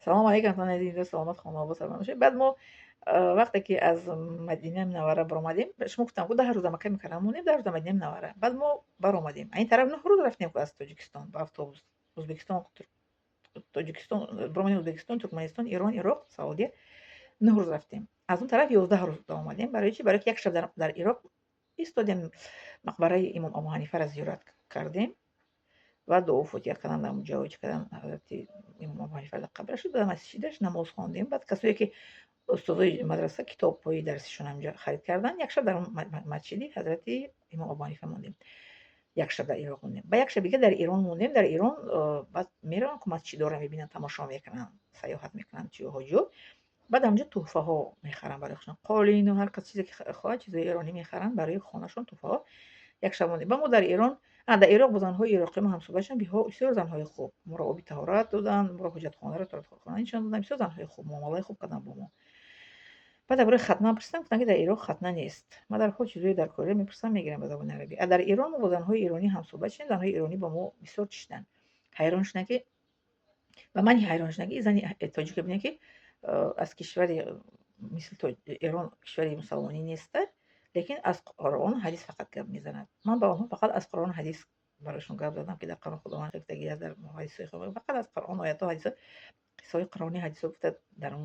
Салому алейкум, саломат, хонобод, саломат бошед. Баъд мо вақте ки аз Мадинаи Мунаввара баромадем, шумо гуфтам, ку 10 рӯз дар Маккаи Мукаррама монем, 10 рӯз дар Мадинаи Мунаввара. Баъд мо баромадем. Ин тараф 9 рӯз рафтем аз Тоҷикистон ба автобус. Ӯзбекистон, Тоҷикистон, баромадем Ӯзбекистон, Туркманистон, Ирон, Ироқ, Саудия. 9 рӯз рафтем. Аз он тараф 11 рӯз омадем. Барои чӣ? Барои ки як шаб дар Ироқ истодем, мақбараи имом Абу Ҳанифаро зиёрат кардем ва дуо фотиҳа кардан дар онҷо, чӣ кардан, ҳазрати имом Абу Ҳанифа дар қабраш, дар масҷидаш намоз хондем. Баъд касое ки устозои мадраса китобҳои дарсишон ҳамҷо харид карданд, як шаб дар масҷиди ҳазрати имом Абу Ҳанифа мондем. Як шаб дар Ироқ мондем. Ба як шаб дига дар Ирон мондем. Дар Ирон баъд мераванд, ку масҷидҳоро мебинанд, тамошо мекунанд, саёҳат мекунанд ҳоҷиҳо. Баъд ҳамҷо тӯҳфаҳо мехаранд барои худшон. Қолину ҳар кас чизе ки хоҳад, чизои эронӣ мехаранд барои хонашон, тӯҳфаҳо. Як шаб мондем. Ба мо дар Ирон, дар Ироқ бо занҳои ироқӣ мо ҳамсӯҳбат шудем, бисёр занҳои хуб. Моро оби таҳорат доданд, моро ҳоҷатхонаро, таҳоратхона нишон доданд. Бисёр занҳои хуб, муомалаи хуб карданд бо мо. Баъд дар бораи хатна пурсидам, гуфтанд, ки дар Ироқ хатна нест. Ман дар ҳол чизои дар кория мепурсам, мегирам ба забони арабӣ. А дар Ирон мо бо занҳои иронӣ ҳамсӯҳбат шудем, занҳои иронӣ бо мо бисёр чӣ шуданд. Ҳайрон шуданд, ки ба ман ҳайрон шуданд, ки зани тоҷике бинед, ки аз кишвари мисли Эрон, кишвари мусалмонӣ неста, лекин аз Қуръон, ҳадис фақат гап мезанад. Ман ба онҳо фақат аз Қуръон, ҳадис барояшон гап задам, ки дар Қуръон Худованд гуфтагӣ аст, дар ҳадисҳои хуб, фақат аз Қуръон оятҳо, ҳадисҳо, қиссаҳои қуръонӣ, ҳадисҳо гуфта, дар он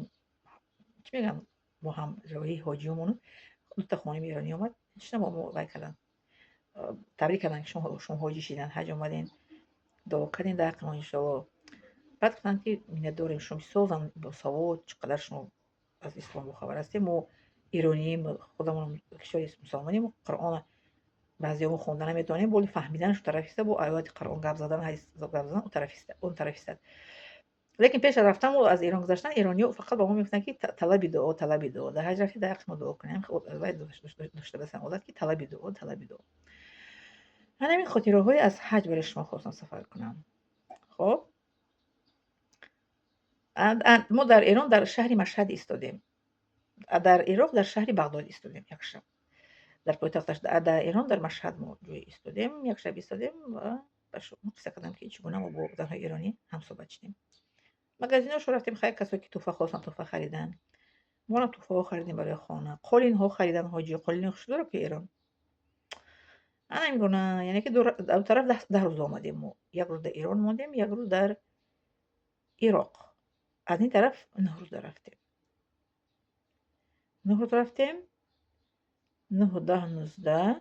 чӣ мегӯям, бо ҳамроҳии ҳоҷиёмон дута хоними эронӣ омад, чита бо мо вай карданд, табрик карданд, ки шумо ҳоҷӣ шидан, ҳаҷ омадем, дуо кардем дар ҳаққи мо, иншоалло. Баъд гуфтанд, ки миннатдорем, шумо бисёр зан босавод, чӣ қадар шумо аз ислом бохабар ҳастем. Мо иронием, худамон кишвари мусалмонем, Қуръона баъзеҳо хонда наметавонем, боли фаҳмиданаш тарафиста, бо ояти Қуръон гап задан, ҳадис гап задан он тарафиста. Лекин пеш аз рафтан, мо аз Эрон гузаштан, эрониҳо фақат ба мо мегуфтанд, ки талаби дуо, талаби дуо, дар ҳаҷ рафти, дар ҳаққи мо дуо кунем. Вай дошта басам одат, ки талаби дуо, талаби дуо. Ман ҳамин хотираҳое аз ҳаҷ барои шумо хостам сафар кунам. Хоб, мо дар Эрон дар шаҳри Машҳад истодем, дар Ироқ дар шаҳри Бағдод истодем як шаб, дар пойтахташ. Дар Эрон дар Машҳад мо ҷое истодем, як шаб истодем ва ба шумо қисса кардам, ки чӣ гуна мо бо занҳои эронӣ ҳамсӯҳбат шудем. Магазиношо рафтем, хайр, касое ки тӯҳфа хостанд, тӯҳфа хариданд. Моам тӯҳфаҳо харидем барои хона, қолинҳо харидан ҳоҷиё, қолини хушдору ки Эрон. Ана ин гуна, яъне ки ду тараф 10 рӯз омадем мо. Як рӯз дар Эрон мондем, як рӯз дар Ироқ. Аз ин тараф 9 рӯза рафтем. 9 рӯз рафтем, нӯҳ, 10, 19,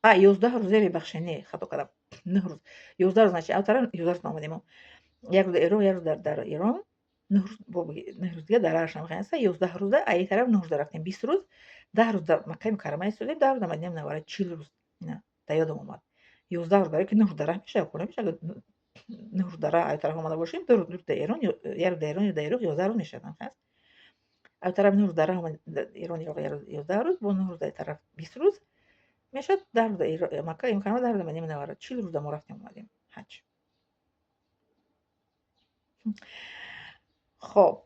а 11 рӯзе, мебахшед, не, хато кардам, 9 рӯз, 11 рӯз, значит, ав тараф 11 рӯз омадем мо. Як рӯз дар Ироқ, як рӯз дар Эрон, 9 рӯз, 9 рӯз дига дар Аршам хеста, 11 рӯза, а ин тараф 9 рӯза рафтем, 20 рӯз, 10 рӯз дар Маккаи Мукаррама истодем, 10 рӯз дар Мадинаи Мунаввара, 40 рӯз. Ина дар ёдам омад. 11 рӯз, барои ки 9 рӯз дар раҳ мешавад, ку намешавад, 9 рӯз дар раҳ ай тараф омада бошем, 2 рӯз дар Эрон, як рӯз дар Эрон ё дар Ироқ, 11 рӯз мешавад, ҳаст. Ай тараф 9 рӯз дар раҳ Эрон, Ироқ 11 рӯз, бо 9 рӯз дар тараф 20 рӯз мешавад, 10 рӯз дар Маккаи Мукаррама, 10 рӯз дар Мадинаи Мунаввара, 40 рӯза мо рафтем, омадем ҳаҷ. Хоб.